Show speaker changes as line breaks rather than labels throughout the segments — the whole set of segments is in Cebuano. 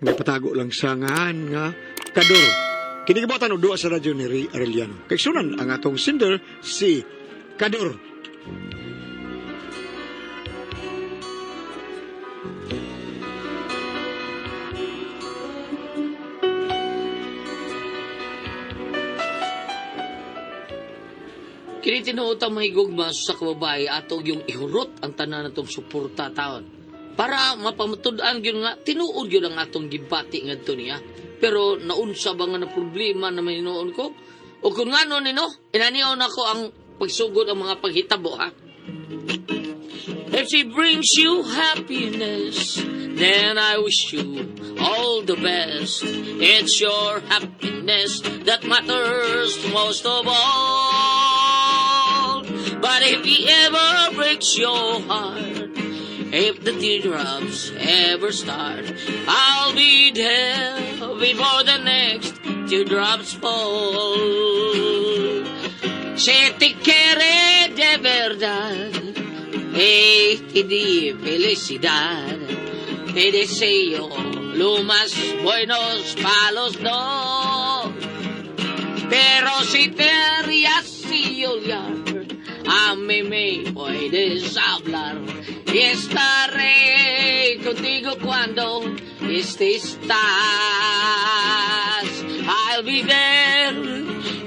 Nga patago lang sa ngahan nga Kador. Kini gibuhatan og duwa sa radyo ni Ray Arellano. Kay sunan ang atong sender si Kador.
Kini tinuod ang mahigugma sa kababae atong yung ihurot ang tanan natong suporta taon. Para mapamatud-an gyud nga tinuod gyud ang atong gibati ngadto niya. Pero naunsa ba nga na problema na mahinuon ko? O kung ngano nino, inanion ako ang pagsugod ang mga paghitabo ha. If she brings you happiness, then I wish you all the best. It's your happiness that matters most of all. But if he ever breaks your heart, if the teardrops ever start, I'll be there before the next teardrops fall. Se te quiere de verdad, te di felicidad, te deseo lo más buenos pa los dos. Pero si te rías y odiar, a mí me puedes hablar y estaré contigo cuando estés. I'll be there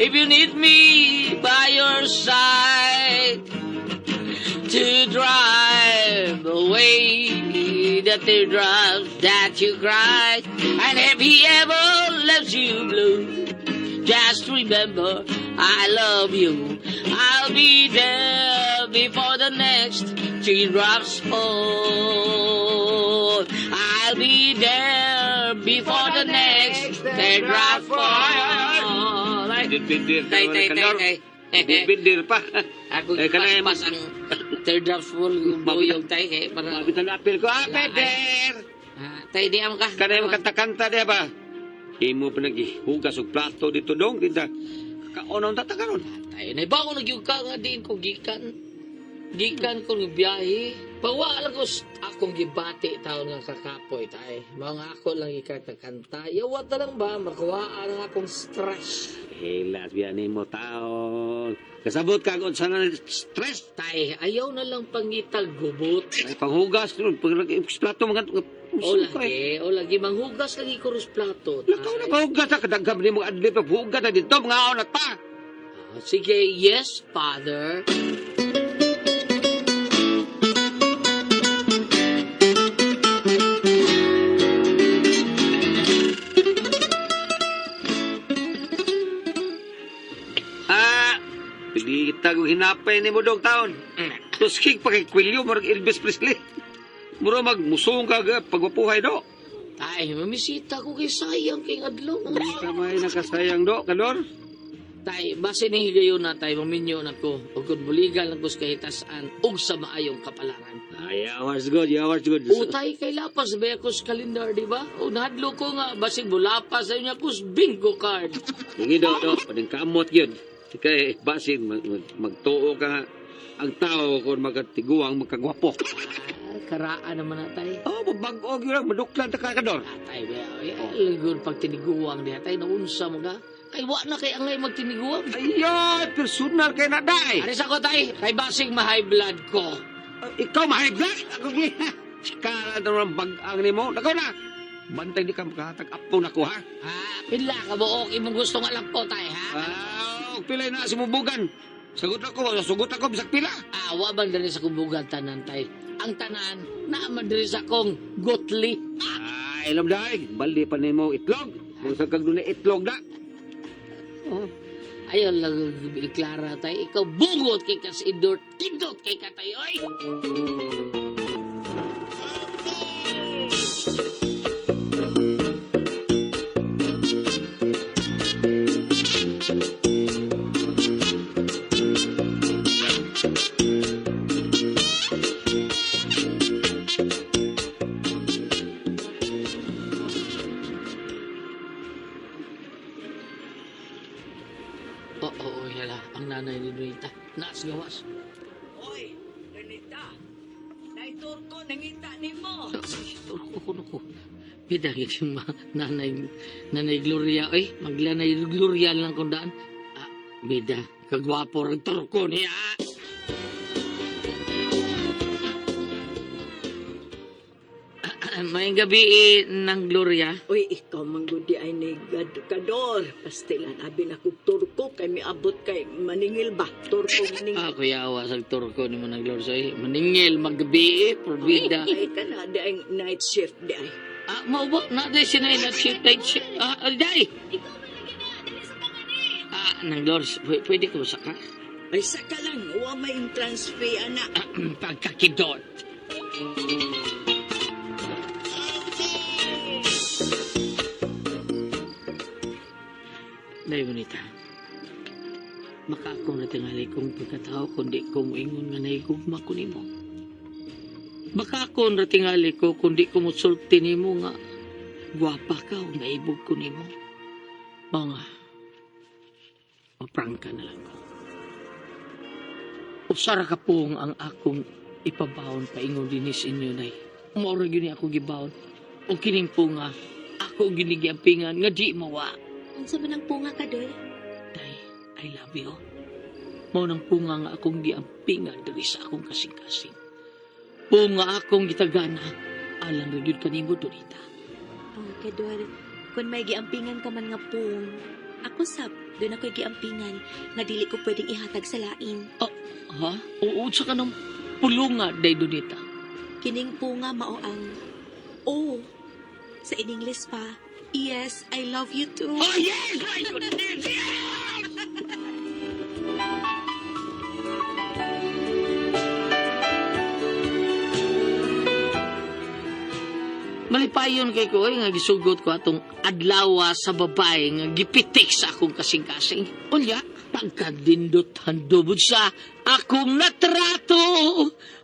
if you need me by your side to drive away the teardrops that you cried. And if he ever leaves you blue, just remember I love you. I'll be there before the next teardrops fall. I'll be there before the next teardrop fall. Ay,
Bidir
tay, tay, tay, tay.
Bidir pa.
Ako
Eh, kanay-
paspas ang teardrops fall buyog tay kay para
Mabitan na apil ko. Ah, Peder!
Ah, tay di am ka.
Kanay mo kanta-kanta diya ba? Imo pa naghihugas og plato dito dong. Kita kaonon ta karon.
Tay nay ba ko nagyug ka nga diin ko gikan. Gikan ko ng biyahe. Pawa lang ko akong gibati taon nga kakapoy tay. Mao nga ako lang ikanta-kanta. Yawa ta lang ba makuhaan ang akong stress.
Hilas biya nimo taon. Kasabot ka kung sana stress.
Tay, ayaw na lang pangitag gubot.
Ay, panghugas ron. Pag plato mga
O lagi, o lagi manghugas lagi ko ros plato. tay.
Lakaw na pahugas na kadagam ni mga adlib hugas na dito mga na ta.
Ah, sige, yes, father.
Ah, pilita kong hinapay ni mo dong taon. Tuskig pa kay Quilio, murag Elvis Presley. Mura magmusong ka ga, pagwapuhay do.
Tay, mamisita ko kay sayang kay adlaw.
Kamay nakasayang do, kador.
Tay, base ni higayon na tay, maminyo na ko. Ug kung buligan lang ko sa kahitasan ug sa maayong kapalaran.
Ay, hours good, hours good.
Utay kay lapas ba ako sa kalendar, di ba? O nahadlo ko nga, basig bulapas sa inyo ako sa bingo card.
Sige do, do, pading kamot yun. Kay, basin, magtuo ka nga. Ang tao kung magkatiguang, magkagwapo.
Ah, karaan naman na tay.
Oh, mabag-og yun lang, maduklan ta ka, kador.
Tay, ba, ay, linggon pag tiniguang diha tay, naunsa mo ka. Kay wa na kay angay magtiniguang.
Ayoy, personal kay na day.
Aris ako tay, kay basig ma-high blood ko.
Ikaw, mahigla! Ako gi. Sikara na naman bag-ang nimo. Nakaw na! Bantay di ka makahatag apo na ko, ha?
Ah, pila ka buok imong gustong alam ko tay, ha?
Ah, pilay na sumubugan. Sagot ako, sugot ako, bisag pila.
Ah, wa man diri sa kubugan tanan tay. Ang tanan naa man diri sa akong gotli.
Ay, alam daig, bali pa nimo itlog. Kung sa kag dunay itlog na.
Oh. Ayaw lang iklara tay, ikaw bungot kay kas indort, tindot kay katay oy. Oo, oo, yala, ang nanay ni Donita. Naas gawas.
Oy, Renita. Naitur ko nangita nimo.
Turko ko ko. Bida gyud yung nanay, nanay Gloria oy, maglanay Gloria lang kung daan. Ah, bida, kagwapo rin turko niya. Maayong gabi eh, ng Gloria.
Uy, ikaw manggudi ay ni Kador. Pastilan, abi na kog turko kay miabot kay maningil ba? Turko maningil.
Ah, kuya, awa sa turko ni mo ng Gloria. Oy, maningil, maggabi eh, probida.
Ay, ka na, di ay night shift di ay.
Ah, mao ba? Na, di siya na night shift, night shift. Ah, ah, day! Ah, nang Glors, pwede ko ba saka?
Ay, saka lang, wa may entrance fee, ana.
Ah, pagkakidot. Day, bonita. Maka ako natingali kong pagkatao kundi ko moingon nga nahigugma ko nimo. Baka ako natingali ko kundi ko mosulti nimo nga gwapa ka o naibog ko nimo. Mao nga, maprangka na lang ko. Usara ka pong ang akong ipabawon paingon dinis inyo nay. Mao ra gyud ni ako gibawon. O kining po nga ako ginigiampingan nga di mawa.
Unsa man ang punga ka, Dol?
Day, I love you. Mao nang punga nga akong giampingan diri sa akong kasing-kasing. Punga akong gitagana alang ra gyud kanimo Donita.
Oh, Kador, kung may giampingan ka man nga pung, ako sab, doon ako'y giampingan nga dili ko pwedeng ihatag sa lain.
Ha? Oo, sa kanang pulunga day Donita.
Kining punga mao ang oh. Sa in English pa, yes, I love you too.
Oh yes! My goodness! Yes! Malipayon kay ko oy nga gisugot ko atong adlaw sa babae nga gipitik sa akong kasing-kasing. Unya, pagkadindot handubod sa akong natrato.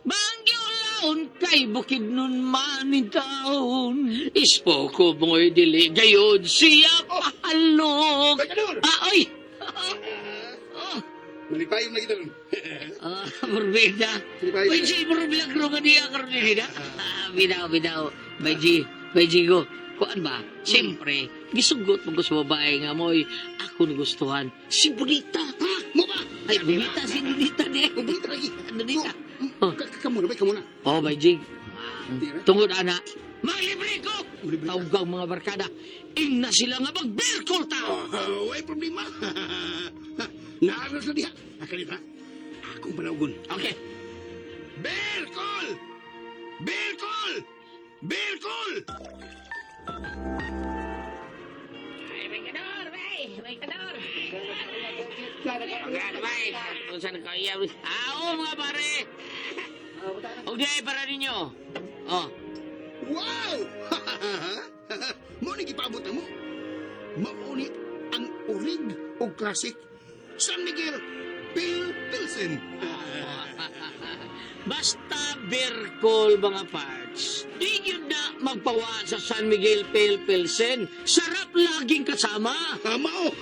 Bangyulaon kay bukid nun man in taon. Ispo ko mo'y dili gayon siya pahalok.
Kador!
Ah, oy!
Malipayon na kita ron.
Ah, Morbida.
Malipayon.
Uy, G, morbida ko nga niya karon ni na. Ah, bidaw, bidaw. Bay G, bay G go. Kuan ba? Siyempre, gisugot mo ko sa babae nga mo'y ako nagustuhan. Si Bonita.
Ha? Mo ba?
Ay, Bonita, si Bonita di.
Oh, Bonita lagi.
Bonita. Oh.
Kamu na ba? Kamu na.
Oh, bay G.
Tira.
Tungod ana, maglibre ko!
Libre ka.
Tawgang mga barkada, ingna sila nga mag-beer ta!
Oh, way problema. Naaros na diha. Akalita. Akong panawgon.
Okay.
Berkol! Berkol! Berkol!
Ay, may kador, bay! May kador! Bay! Kung saan ka iya. Ah, oo, mga pare! Og di ay para ninyo. Oh,
Wow! Mo ni gipaabot na mo. Mauni ang urig o classic San Miguel Bill Pilsen.
Basta Berkol mga parts. Di yun na magpawa sa San Miguel Pale Pilsen. Sarap laging kasama.
Mao.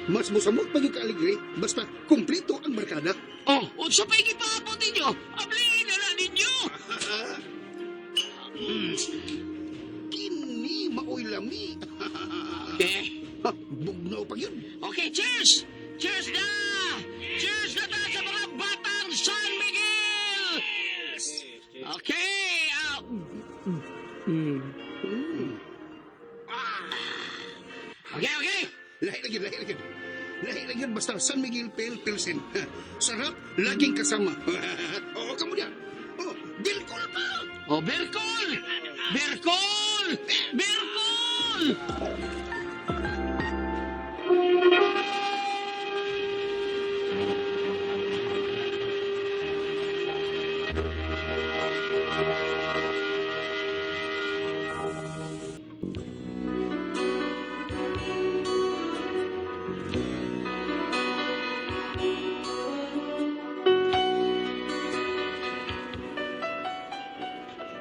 Mas musamot pa yung kaaligre basta kumpleto ang barkada.
Oh, unsa pa'y gipaabot ninyo? Ablihin na na ninyo!
Kini maoy lami.
Okay.
Ha, Bugnaw pa yun.
Okay, cheers! Cheers na! Cheers na ta sa mga batang San Miguel! Okay! Okay, okay!
Lahi lagi, lahi lagi. Lahi lagi basta San Miguel Pale Pilsen. Sarap, laging kasama. Oo, kamo niya. Oh, Bilkol pa!
Oh, Berkol! Berkol! Berkol!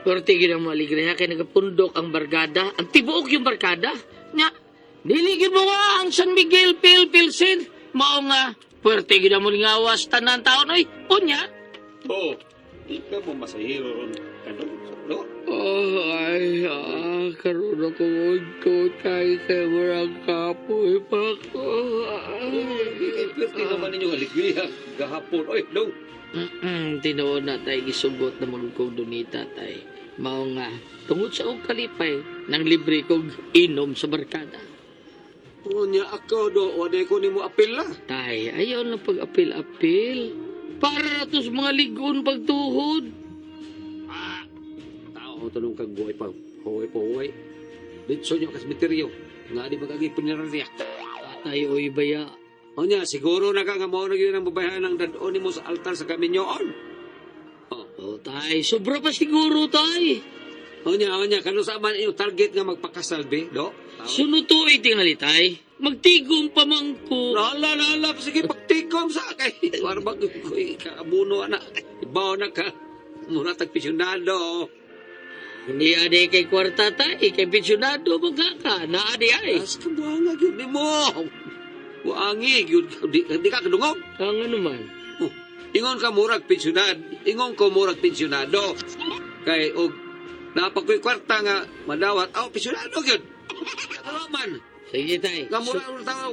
Pero tigil ang maligre ha, kay nagapundok ang barkada. Ang tibuok yung barkada. Nga, diligid mo nga ang San Miguel Pale Pilsen. Mao nga, puwerte gid mo ngawas tanan taon oy. Unya,
Oo. Di ka mo masahiro ron. Kadong. No?
Oh, ay, karoon ako unto tayo sa murang kapoy pa ko.
Ay, kay pwerte naman ninyo alegria gahapon. Oy, dong.
Tinuod na tayo gisugot na magugkong dunita tay. Mao nga, tungod sa akong kalipay, nang libre kong inom sa barkada.
Unya ako do, wala ko nimo apil la.
Tay, ayaw na pag-apil-apil. Para na to sa mga ligon pagtuhod.
Ah, tao tanong kang buhay pa. Huway pa huway. Ditso nyo kasmeteryo. Nga di magagi puneraria.
Tatay, oy baya.
Unya, siguro na ka nga mao na gyud ang babayahan ng dadon nimo sa altar sa kaminyoon. Oh.
Oh, tay, sobra pa siguro, tay.
Unya, unya, kano sa man inyong target nga magpakasal be, do? Tao.
Sunod to, eh, tingali, tay. Magtigom pa man ko.
Nala, nala, sige, pagtikom sa kay. Para ba, kuy, kaabuno, ana. Ibaw na ka. Muna tagpisyonado.
Hindi ade kay kwarta, tay. Kay pensyonado, magkaka. Naade ay.
As ka buhanga, gyud ni mo. Buangi, gyud. Di ka kadungog.
Ang ano man.
Oh, ingon ka murag pensyonad. Ingon ko murag pensyonado. Kay, og, napakoy kwarta nga, madawat, aw, pensyonado gyud. Ano man?
Sige, tay.
Nga mura, mura tao.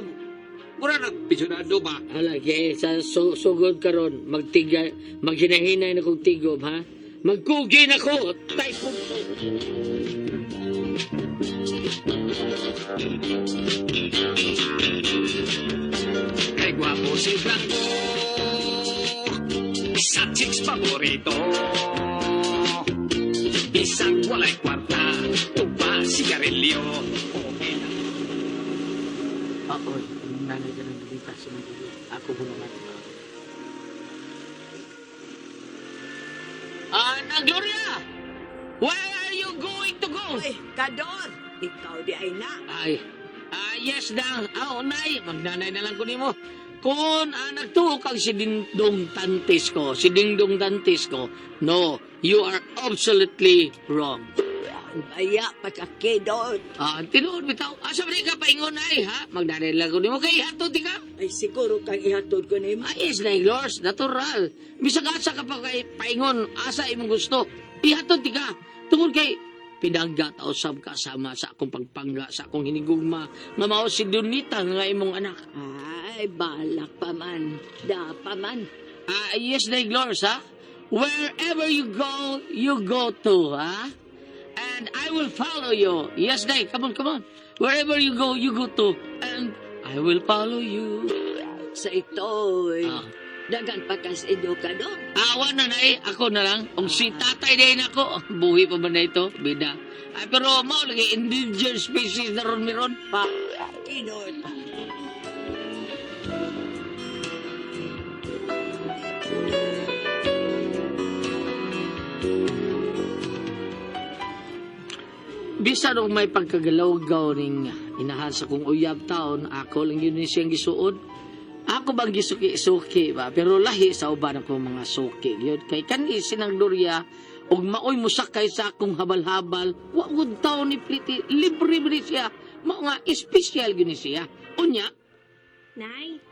Mura nagpensyonado ba?
Hala, kaya sa sugod karon magtiga, maghinahinay na kong tigom, ha? Magkugi na ko! Tay po!
Kay gwapo si Blanco sa chicks paborito. Isang walay kwarta, upa sigarilyo. Okay lang.
Oo, nanay ka ng balita sa mga. Ako mo naman. Ana Gloria! Where are you going to go?
Uy, Kador, ikaw di ay na.
Ay, yes dang. Ah, nay, magnanay na lang ko nimo. Kung nagtuo kang si Dingdong Tantis ko, si Dingdong Tantis ko, no, you are absolutely wrong.
Baya pagkakidot.
Tinuod bitaw. Asa ba di ka paingon ay, ha? Magnanay lang ko nimo kay hatod di ka.
Ay siguro kang ihatod ko nimo.
Ay, yes, na Lors, natural. Bisag asa ka pa kay paingon, asa imong gusto. Ihatod di ka. Tungod kay pinangga ta usab ka sama sa akong pagpangga, sa akong hinigugma, nga mao si Donita nga imong anak.
Ay, balak pa man. Da pa man.
Yes, na Glors, ha? Wherever you go, you go to, ha? And I will follow you. Yes, Day, come on, come on. Wherever you go, you go to. And I will follow you.
Sa ito'y, dagan pa kas edukador.
Awa na na eh. Ako na lang. Ang si tatay din ako. Buhi pa ba na ito? Bida. Ay, pero mao lagi endangered species na ron meron.
Pa, kinot.
Bisan og may pagkagalaw-gaw ning inahan sa kong uyab taon, ako lang yun siyang gisuod. Ako bang gisuki-suki ba? Pero lahi sa uban akong mga suki. Yun, kay kani sinang Gloria, og maoy musakay sa akong habal-habal, wa gud taon ni Pliti, libre ba ni siya. Mao nga, espesyal gyud ni siya. Unya,
Nay.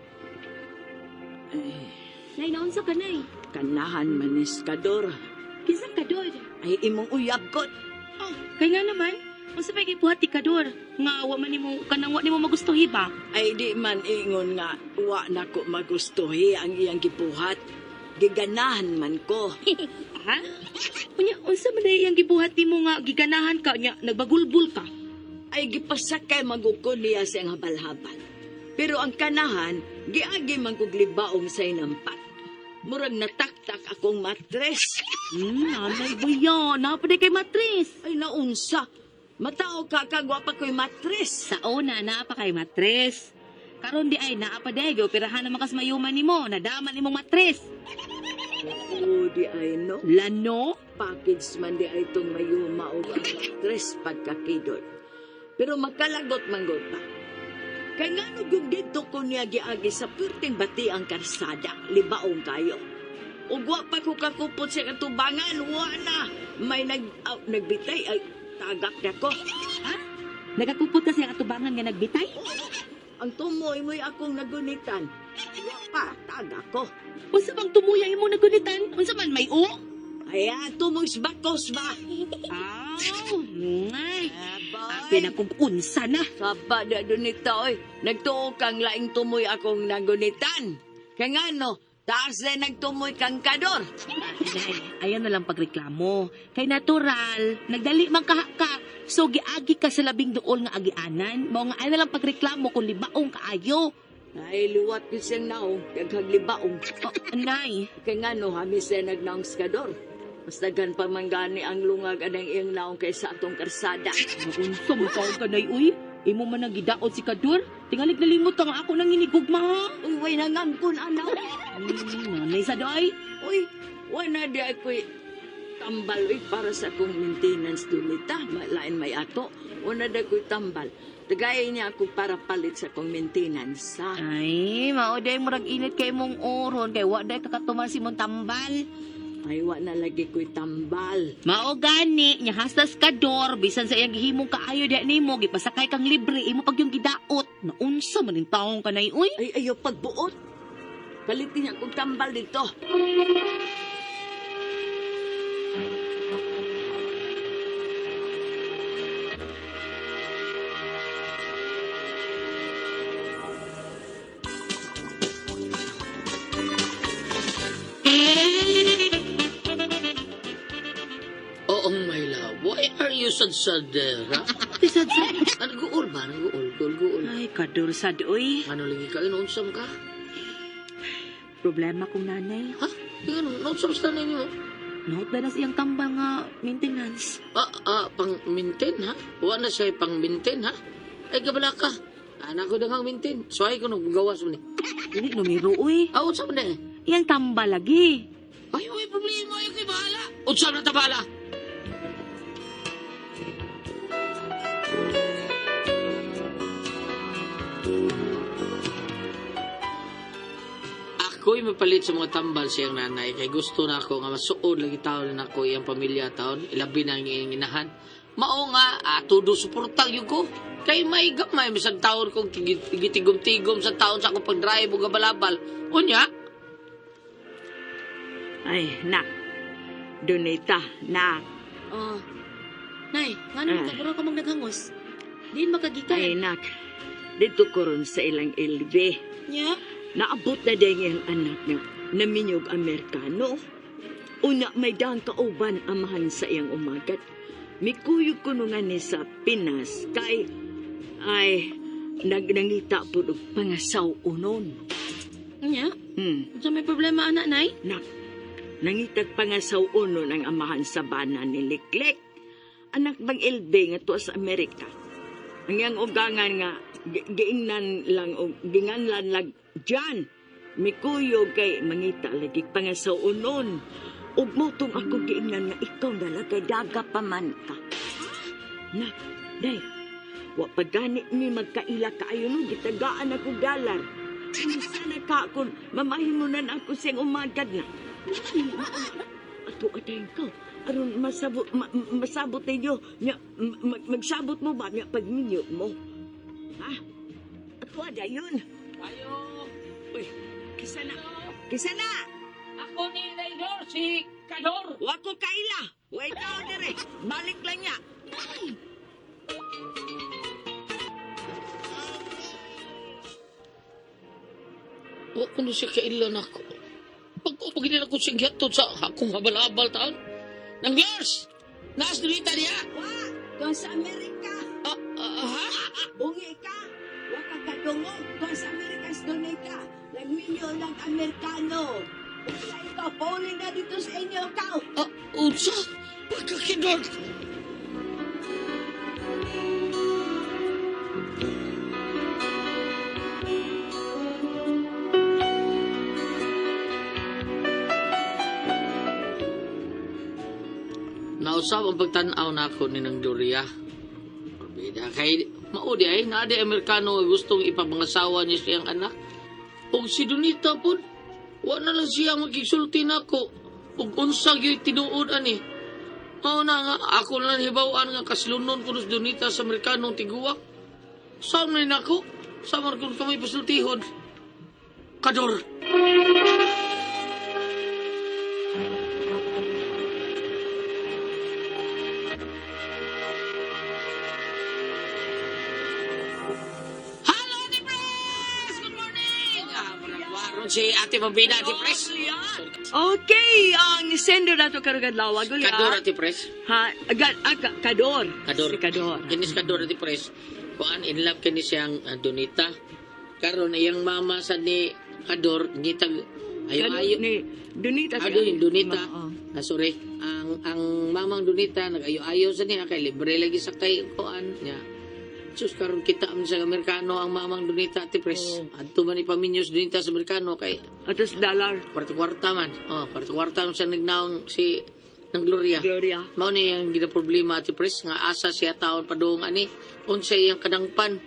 Nay, naunsa ka, Nay?
Kanahan manis kador.
Kinsang Kador?
Ay imong uyab ko.
Oh, kay nga naman. Unsa may gibuhat ni Kador? Nga wa man nimo kanang wa nimo magustuhi ba?
Ay di man ingon nga wa na ko magustuhi ang iyang gibuhat. Giganahan man ko.
Ha? Unya, unsa man day iyang gibuhat nimo nga giganahan ka nya nagbagulbul ka?
Ay gipasakay magukon niya sa iyang habal-habal. Pero ang kanahan, giagi man kog libaong sa inampak. Murag nataktak akong matres.
Nanay buya, naa pa day kay matres.
Ay naunsa. Matao ka kagwapa ko'y matres.
Sa una, naa pa kay matres. Karon di ay naa pa day, gioperahan naman kas mayuman nimo, nadaman nimong matres.
Oo, di ay no.
Lano?
Package man di ay itong mayuma o ang matres pagkakidot. Pero makalagot man gud pa. Kay ngano yung dito ko niya giagi sa perting bati ang karsada, libaong kayo. Ug wa pa ko kakupot sa katubangan, wa na. May nagbitay ay tagak na ko.
Nagakupot ka sa katubangan nga nagbitay?
Ang tumoy mo'y akong nagunitan. Wa pa, tagak ko.
Unsa bang tumuya imo nagunitan? Unsa man may o?
Ay, tumoy bakos ba?
Aw, ay.
Abay.
Pinakong unsa na.
Saba na dunita, oy. Nagtuo kang laing tumoy akong nagunitan. Kaya nga, no, taas na nagtumoy kang kador.
Nay, ayaw na lang pagreklamo. Kay natural, nagdali man kaha ka. So giagi ka sa labing duol nga agianan. Mao nga ayaw na lang pagreklamo kung libaong kaayo.
Ay, liwat ko siyang naong, kaghaglibaong.
Oh, nay,
Kaya nga, no, hami siya nagnaong sa kador. Mas daghan pa man gani ang lungag anang iyang naong kaysa atong karsada.
unsa mo kaon ka nay uy? Imo man ang gidaot si Kadur. Tingalig nalimot ka nga ako nang inigugma ha.
Uy, way nangangkon, anaw.
Nanay sa doy.
Uy, wala di ako'y tambal uy, para sa akong maintenance dunita. Lain may ato. Wala di ako'y tambal. Tagay niya ako para palit sa akong maintenance, ha?
Ay, mao day murag init kay mong oron kay wa day kakatuman si mong tambal.
Ay, wa na lagi ko'y tambal.
Mao gani nya hastas kador bisan sa iyang gihimong kaayo diha nimo gipasakay kang libre imo pag yung gidaot. Naunsa man ning taong kanay uy?
Ay, ayaw pagbuot. Palitin niya akong tambal dito.
Oo, my love. Why are you sad sad there, ha?
Sad sad.
Ano guol ba? Ano guol? Guol, guol.
Ay, kador sad uy.
Ano lagi ka? Inuunsam ka?
Problema kong nanay.
Ha? Tingnan, inuunsam sa nanay mo.
Note ba na siyang tambal nga maintenance?
Pang maintain, ha? Wa na siya pang maintain, ha? Ay, gabala ka. Anak ko dangang maintain. So, ay ko nung gawas mo ni.
Dili numero uy.
Ah, unsam na eh.
Iyang tambal lagi.
Ay, may problema. Ay, ko'y bahala. Unsam na tabala. Ako'y mapalit sa mga tambal siyang nanay kay gusto na ako nga masuod lagi taon na ako iyang pamilya taon ilabi na ang iyang inahan. Mao nga tudo suporta gyud ko. Kay may gamay bisag taon kong gitigom-tigom sa taon sa akong pag-drive ug gabalabal. Unya,
Ay, nak. Donita, nak.
Oh. Nay, ngano
Ah.
ka mura ka mang naghangos? Diin makagikan.
Ay, nak. Dito ko ron sa ilang LV.
Nya.
Naabot na din ang anak niya na minyog Amerikano. Una, may dang kauban amahan sa iyang umagat. Mikuyog ko nga ni sa Pinas kay ay nagnangita po og pangasaw unon.
Nya. Unsa may problema ana, nay?
Nak, nangitag pangasaw unon ang amahan sa bana ni Liklek. Anak bang LB nga tuwa sa Amerika. Ang iyang ugangan nga giingnan lang o ginganlan lag John. Mikuyog kay mangita lagi pangasaw unon. Ug mo tong ako giingnan nga ikaw na lang kay daga pa man ka. Nak, day, wa pa gani mi magkaila kaayo no gitagaan ako dalar. Unsa na ka kung mamahimunan ako siyang umagad na. Ato atayin ka. Aron masabot masabot ninyo. Nya, magsabot mo ba nya pagminyo mo? Ha? Ato ada yun.
Ayo.
Uy, kisa na. Kisa na.
Ako ni Naylor, si Kador.
Wa ko kaila. Wa ikaw dire. Balik lang niya.
Wa ko na siya kailan ako. Pag-upag nila ko siyang gihatod sa akong habal-habal taon. Nang Lars! Naas dulita niya!
Wa, tuwa sa Amerika.
Ha?
Ungi ka. Wa ka kadungog. Tuwa sa Amerika sa Donica. Nagminyo ng Amerikano. Unsa ikaw, pauli na dito sa inyo, ikaw.
Unsa? Pagkakidor! Nausab ang pagtanaw na ako ni Nang Doria. Bida kay maudi ay naa di Amerikano nga gustong ipamangasawa niya siyang anak. Og si Donita pod, wa na lang siya makigsulti nako. Og unsa gyud tinuod ani. Mao na nga ako na lang hibaw-an nga kaslunon ko si Donita sa Amerikanong tiguwak. Saan man nako? Samar kung kami pasultihon. Kador. Karon si Ate Bambina, Ate Pres.
Okay, ang sender nato karong adlaw, Gulya.
Kador, Ate Pres.
Ha, agad, Kador.
Kador.
Si Kador.
Kinis Kador, Ate Pres. Kuan, in love kini siyang Donita. Karon iyang mama sa ni Kador, ngitag ayo
Kador
ayo.
ni Donita.
Ah, Donita.
Oo.
Ah, sorry. Ang mamang Donita nag-ayo-ayo sa niya kay libre lagi sa kay kuan niya. Sus, karon kita man sa Amerikano ang mamang Donita, Ate Pres. Adto man ipaminyos Donita sa Amerikano kay
Atos dollar.
kwarta-kwarta man. Oh, kwarta-kwarta man siya nagnaong si ng Gloria.
Gloria.
Mao ni ang gina problema, Ate Pres, nga asa siya taon padung ani unsa iyang kadangpan.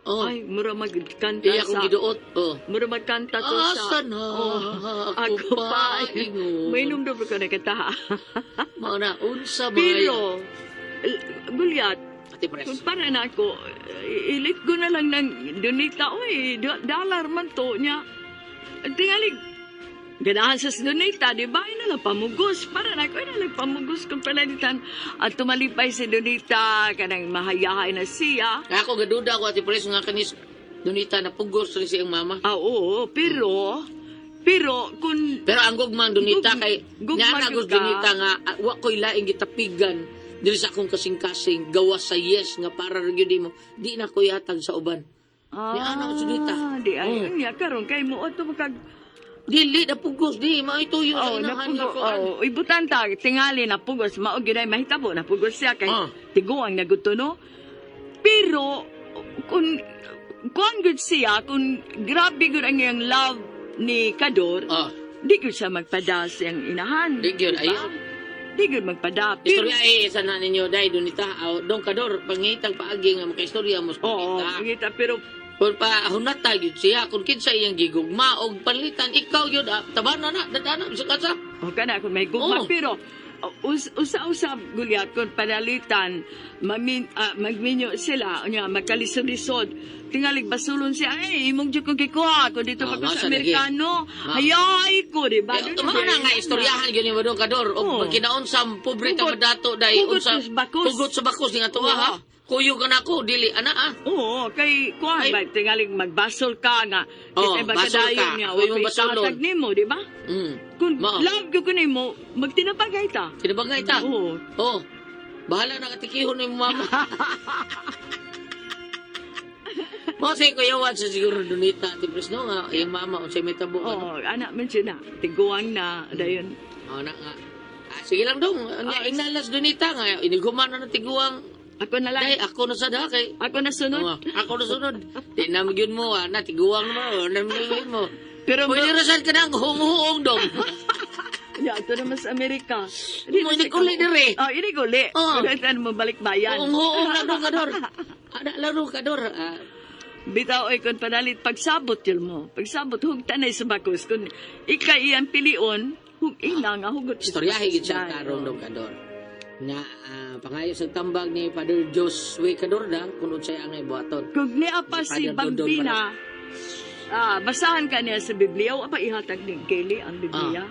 Oh,
Ay, mura magkanta
iya akong
sa...
giduot. Oh.
Mura magkanta to sa...
Asa na
Oh,
ako pa ingon.
May numdo ko na kanta.
Mao na unsa ba?
Pero, Gulyat,
Ate Pres.
kung para na ako, ilit ko na lang ng Donita, oy, dollar man to niya. Tingali, ganahan sa Donita, di ba? Ay na lang pamugos. Para na ako, ay na lang pamugos kung palalitan. At tumalipay si Donita, kanang mahayahay na siya.
Ako gaduda ko, Ate Pres, nga kanis Donita na pugos rin siyang mama.
Ah, oo, pero, pero, kung
Pero ang gugmang Donita kay
gugma
niya na
gyud ka.
Donita nga wa ko'y laing gitapigan diri sa akong kasing-kasing gawas sa yes nga para ra gyud nimo di na ko ihatag sa uban.
Ah,
Ni ana ko Donita.
Di ay,
Mm.
niya karon kay mo ato makag
Dili na pugos di maituyo sa
Oh,
inahan nga
napugo.
kuan.
Oh, ibutan ta tingali napugos mao gyud ay mahitabo napugos siya kay tiguang naguto no. Pero kung kuan gud siya kung grabe gud ang iyang love ni Kador, di gud siya magpada sa iyang inahan.
Di gyud,
Diba?
ayaw.
Di gud magpada. Pero
Istorya eh isa na ninyo dai Donita. Aw, dong Kador pangitang paagi nga makaistorya mo sa
Oo,
Donita.
kita pero
Kung pa hunata gyud siya kung kinsa iyang gigugma og panlitan ikaw gyud tabana na dadana bisag asa.
O kana kung may gugma
Oo.
pero usa-usa gulyat kung panalitan magminyo sila unya magkalisod-lisod tingalig basulon siya ay imong jud kong gikuha kung dito
Ah,
pa ko sa
masa lagi.
Amerikano hayay ko di ba
Eh, mao na nga istoryahan gyud ni Dong Kador og magkinaon sa pobre ta
Hugot.
madato dai
Hugot
unsa
sa bakos.
hugot sa bakos nga tuwa ha. Kuyog ka nako dili ana ah.
Oo, kay kuan
Ay.
ba tingalig magbasol ka nga
Oo,
kita'y
basol
magkadayon
ka.
niya
Ako
wa
yung
ko'y
basolon.
itatag nimo di ba kung
Mao.
love ko nimo magtinapagay ta.
Tinabangay ta.
Oo.
Oh. Bahala na katikihon ni mama. Mo say ko yawan sa siguro Donita Ate Pres no nga iyang mama unsay may tabo ano.
Oo, anak man siya na tiguang na dayon.
Oh, na nga. Ah, sige lang dong. Nga inalas Donita nga iniguman na ng tiguang.
Ako na lang.
Dai ako na sa kay
Ako na sunod.
Oo, ako na sunod. Di na magyun mo ah, na tiguang mo, na magyun mo.
Pero
Pwede ra sad ka nang huong-huong dong.
Ya, ito naman sa Amerika.
Mo, hindi ko uli dire.
Oh, hindi ko uli.
Oo.
Pero ano mo balik bayan.
Huong-huong na dong kador. Ana laro kador. Ah,
Bitaw ay kung panalit, pagsabot yun mo. Pagsabot, hugtan na sa bakos. Kung ika iyang pilion, hug ina nga hugot. sa
istoryahe
bakos
gid siya
dahil.
karon dong kador. Nga pangayo sa tambag ni Father Josue Cadorda kung unsay ang ibuhaton.
Kung niya pa si
Father Dodon
Bambina, basahan ka niya sa Biblia o pa ihatag ni Kelly ang Biblia.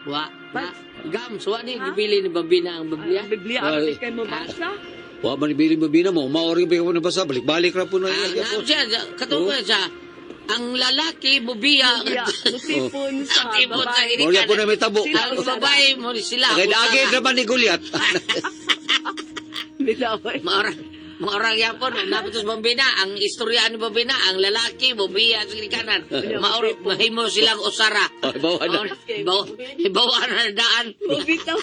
Wa na gam so wa ni gibili ni Bambina ang Biblia.
Ang Biblia,
Ay.
ang kay mo basa.
Wa man ibili mo bina mo, maori ba ko nabasa, balik-balik ra po na
Ah,
iya
nga
po.
siya katong siya ang lalaki mubiya
Biblia, musipon sa
Tipon sa
babae.
Maori po na may tabo.
Sila
Ang babae mo sila.
Kay dagi
usara.
naman ni Goliath.
Bitaw ay.
Maora maora gyapon napit sa Bambina ang istorya ni Bambina ang lalaki mubiya sa kanan. Maora mahimo silang usara.
Ay, bawa na.
Bawa na daan.
Bitaw.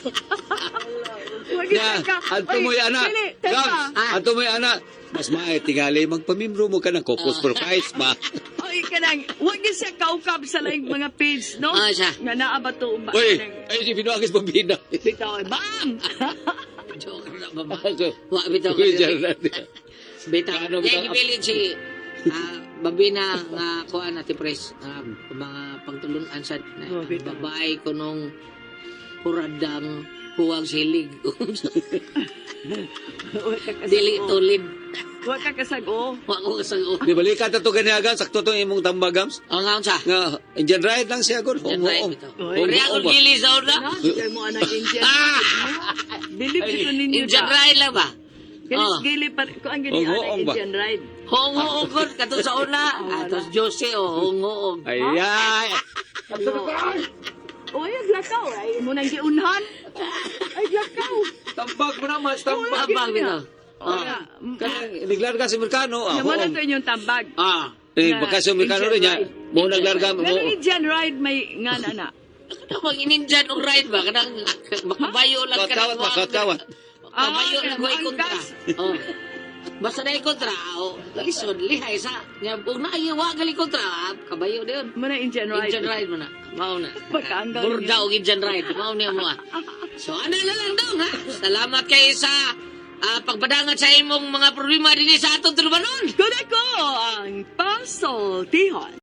Wag
Na,
ka.
anto
Oy,
mo'y ana.
Dili, teka.
Gams, anto mo'y ana. Mas maay tingali magpamimbro mo ka ng Cocos for Christ ba.
Oy, kanang, wag niyo siya kaukab sa laing mga page, no?
Ah, siya.
Nga naa ba to? Ba,
Uy,
kanang-
ay si Binuagis Bambina.
Bitaw, ay, bam!
Joke na ba? Wa bitaw
Uy,
ka.
dyan na.
Bitaw.
Ano,
Kaya
bitaw?
gibilin si Bambina nga kuan ati pres mga pagtulunan sa na,
Oh,
ang
bitaw.
babae ko nung huradang huwag silig.
Wag ka kasag-o.
Dili tulid.
Wag ka kasag-o.
Wa ko kasag-o.
Di balikan ta to ganiagan sakto tong imong tambag Gams.
Ang nga sa.
Nga Indian ride lang siya gud.
Yan
Hong
right, bitaw.
Oy.
Uri akong gili sa una.
Na, kay mo anak Indian. Bilib ko ninyo
Indian
da.
ride lang ba?
Kanis gili pa ko ang gini
Ang hoong
ang
ba?
Indian ride.
Hong-hoong ko, kato sa una. Atos Jose, oh, hong-hoong.
Ay, ay.
Oy, glakaw ay mo nang giunhan. Ay glakaw.
Tambag mo na, mas tambag.
Abang bitaw.
Ah.
Kanang naglarga si Amerikano. Ah,
Naman
hoong.
na inyong tambag.
Eh, baka si Amerikano rin niya. Mo naglarga mo.
Ganang Indian ride may nga na na.
Ano bang ininjan og ride ba? Kanang makabayo lang ka.
Kawat-kawat ba? Kawat-kawat.
Makabayo
Ah,
lang way kontra.
angkas.
Oh. Basta na kontra, oh, lisod, lihay sa. Nya, ug na ay wa gali kontra, ah, kabayo diyon.
Mo na Indian ride.
Indian ride mo na. Mao na.
Pagkaanggaw
Burda og Indian ride. Mao niya mo ah. So ano na lang dong ha. Salamat kay sa pagpadangat sa imong mga problema dinhi sa atong tulubanon.
Kuda ko ang pasultihon.